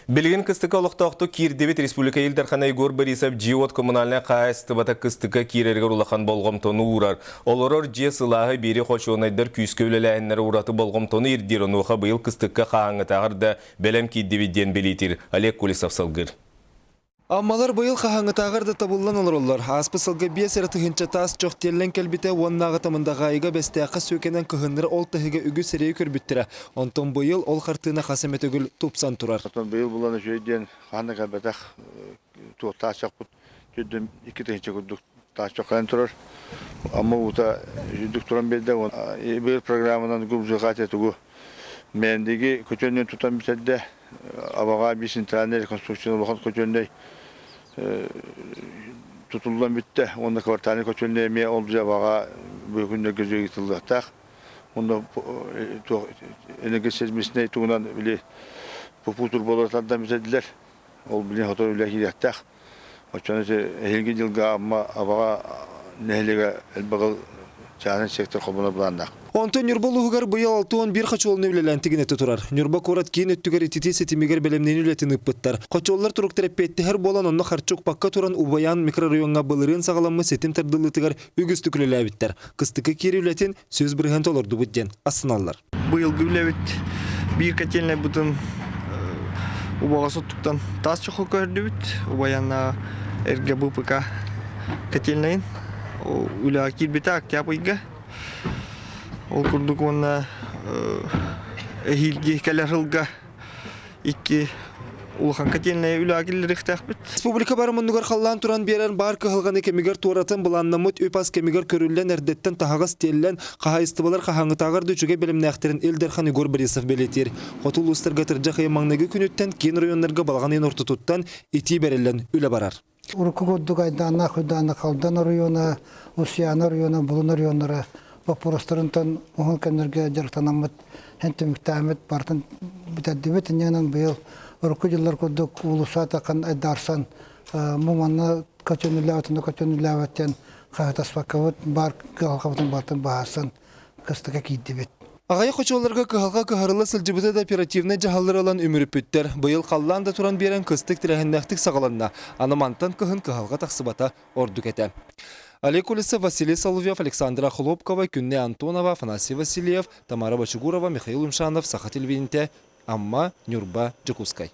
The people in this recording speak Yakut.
Билигин кыстыкка олохтоохтук киирдибит Республика Ил Дархана Егор Борисов дьиэ-уот коммунальнай хаһаайыстыбата кыстыкка киирэригэр улахан болҕомтону уурар. Олорор дьиэ сылааһы биэри хочуонайдар күүскэ үлэлээһиннэрэ ураты болҕомтону ирдиир. Онуоха быйыл кыстыкка хаһааҥҥытааҕар да бэлэм киирдибит диэн бэлиэтиир Олег Колесов салгыыр. Аммалар быйыл хаһааҥҥытааҕар да табыллан олороллор. Ааспыт сылга 5 эрэ тыһыынча таас чох тиэллэн кэлбитэ уоннааҕыта Мындаҕаайыга Бэстээххэ сүөкэнэн кыһыннары ол таһыга үгүс эрэйи көрбүттэрэ. Онтон быйыл ол хартыына хас эмэ төгүл тупсан турар. Оттон быйыл булан үчүгэй диэн хаһан да кэлбэтэх туох таас чохпут төрдүн 2 тыһыынча курдук таас чох кэлэн турар. Амма уута үрдүк туран биэрдэ. Быйыл программанан губжихатия тугу Мээндиги көтөннөн тутан бүтэрдэ. Абаҕа биир центральнай реконструкция улахан көтөннөй тутуллан бүттэ. Уонна квартальнай көтөннөй эмиэ ол абаҕа бүгүннэргэ ыытыллыахтаах. Онно энергосервиснэй туһунан били попу турбалар тардан бүтэрдилэр. Ол били хотор үлэ киириэхтээх. Оччону эһиилги дьылга Амма Абаҕа нэһилиэгэ элбэх чааһынай сектор холбонор былааннаах. Онтон Ньурба улууһугар быйыл 61 хочуолунай үлэлээн тигинэтэ турар. Ньурба куорат киин өттүгэр ититии ситимигэр бэлэмнэнии үлэтин ыыппыттар. Хочуоллар туруктара эппиэттэһэр буолан, онно харчы укпакка туран Убайаан микрорайоҥҥа былырыын саҕаламмыт ситим тардыллыытыгар үгүстүк үлэлээбиттэр. Кыстыкка киирии үлэтин 100% толордубут диэн астыналлар. Быйылгы үлэбит биир котельнайбытын убаҕас оттуктан таас чоху көрдүбүт. Убайанна эргэ БПК котельнайын үлэҕэ киирбитэ октябрь ыйга. Ол курдук уонна эһиилги кэлэр сылга икки улахан котельная үлэҕэ киллэриэхтээхпит. Республика бары муннугар халлаан туран биэрэн баар кыһалҕаны кэмигэр туоратан былааннаммыт үп-ас кэмигэр көрүллэн эрдэттэн таһаҕас тиэллэн хаһаайыстыбалар хаһааҥҥытааҕар да үчүгэй бэлэмнээхтэрин Ил Дархан Егор Борисов бэлиэтиир. Хоту улуустарга атырдьах ыйа маҥнайгы күнүттэн киин районнарга балаҕан ыйын ортотуттан итии бэриллэн үлэ барар. Урукку курдук айдааннаах уйдааннаах Алдан оройуона, Усуйаана оройуона, Булун оройуоннара боппуруостарынтан уһун кэмнэргэ дьарыктанаммыт, эн түмүктээммит барытын бүтэрдибит. Инньэ быйыл урукку дьыллар курдук уулусса атахан айдаарсан муманна көтөнүллээбит, көтөнүллээбэт диэн хаһытаспаккабыт, баар кыһалҕабытын барытын быһаарсан кыстыка киирдибит. Аҕыйах хочуолларга кыһалҕа кыһарылла сылдьыбыта да оперативнай дьаһаллар ылан үмүрүппүттэр. Быйыл халлаан да туран биэрэн кыстык тэрээһиннээхтик саҕаланна. Аны мантан кыһын кыһалҕа тахсыбата ордук этэ. Олег Колесов, Василий Соловьев, Александра Хлопкова, Күннэ Антонова, Афанасий Васильев, Тамара Бочугурова, Михаил Умшанов, Саха телевидениетэ, Амма, Ньурба, Дьокуускай.